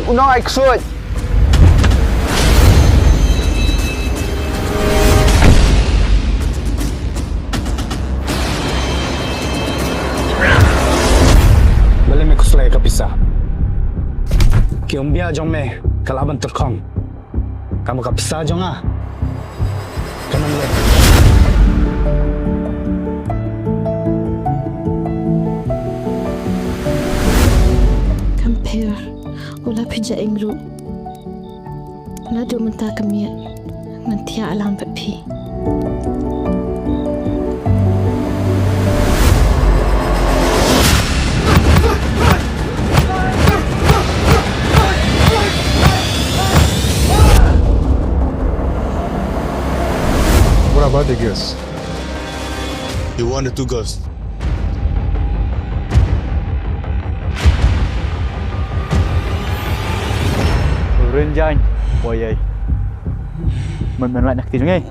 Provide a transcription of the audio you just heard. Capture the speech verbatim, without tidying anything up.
U nong ai ksuid. Balei me khuslai ka pisa? Ki umbiah jong me ka lah ban tyrkhong. Kaba ka pisa jong nga ka nang leh. Kam pher u la phi ja ing ruh. Naduh mynta ka miet ngan thiah lang bad phi. What about the girls? You want the two girls? Rin jan, boy ai. Mem nan lak nak ti jong ai.